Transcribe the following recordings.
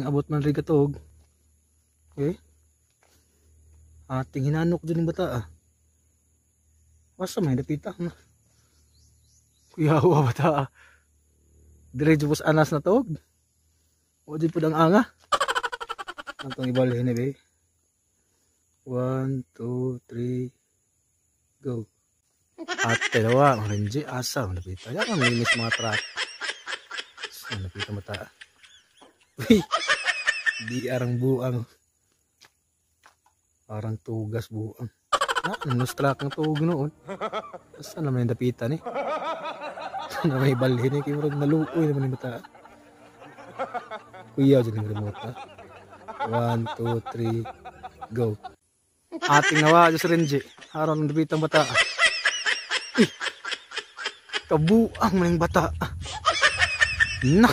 Abot man rin katog. Okay. Ating hinanok dyan yung bata ah. Basta may dapita. Kuya, wa bata ah. Diretso po sa anas na tog. O dyan po ang anga. Antong ibalhin ni be. 1, 2, 3, go. Ate dawa, Renji, asa, napita. Yan ang linis mga truck. Napita mata. Uy, di arang buang. Parang tugas buang. Ah, nus truck ang tug noon. Asa naman yung dapitan eh. Na may balhin eh. Kaya naluoy naman yung mata. Kuya, dyan yung remote ha. 1, 2, 3, go. Ating nawa, Diyos Renji. Araw ng dapitang bata. Eh, kabuang man yung bata. Na!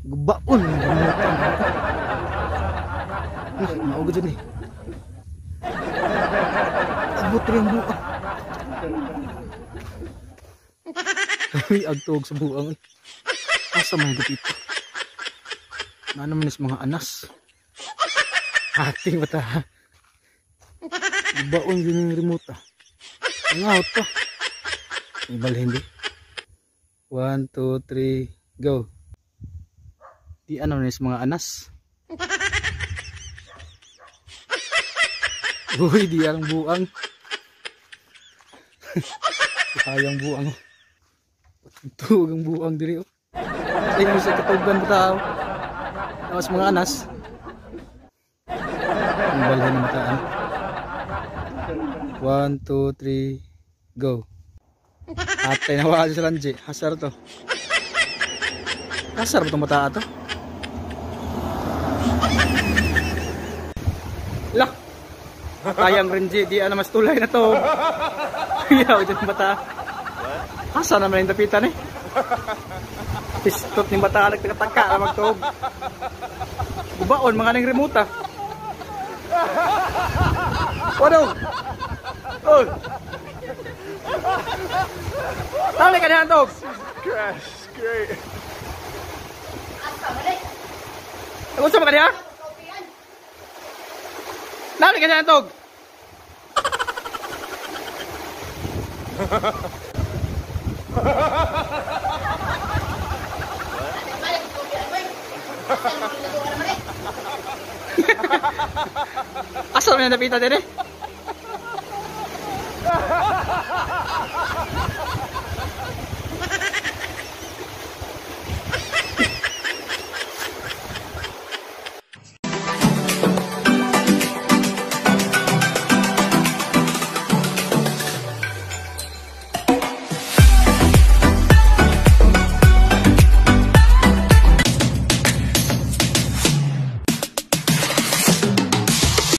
Gubaon ng remote. Nah, maugod dyan eh. Abot rin buang. Ay, agtog sa buang. Asa may dapita. Na naman is mga anas. Ating bata. Baon din yung remote ah. Ang out to. Ibalhin di. 1, 2, 3, go. Di ano na is mga anas. Uy, di ang buang. Kayang buang. Tug ang buang diri oh. Ay mo sa katugan bata. Tapos mga anas. Ang balhin ng mataan. 1, 2, 3, go. Atay na wala sa Ranji. Hasar to. Hasar ba itong mata to? Lah! Tayang Renji, di na mas tulay na to. Yaw, dyan bata. Asa naman yung dapitan eh. Pistot ni bata, nagtakataka na magtuog. Gubaon, mga nang remote ah. Waduh! Oh! Tali ka niyan, tog! Crash, great. Gusto mo ka niya? Tali ka niyan, tog! Asa man yung napita din eh?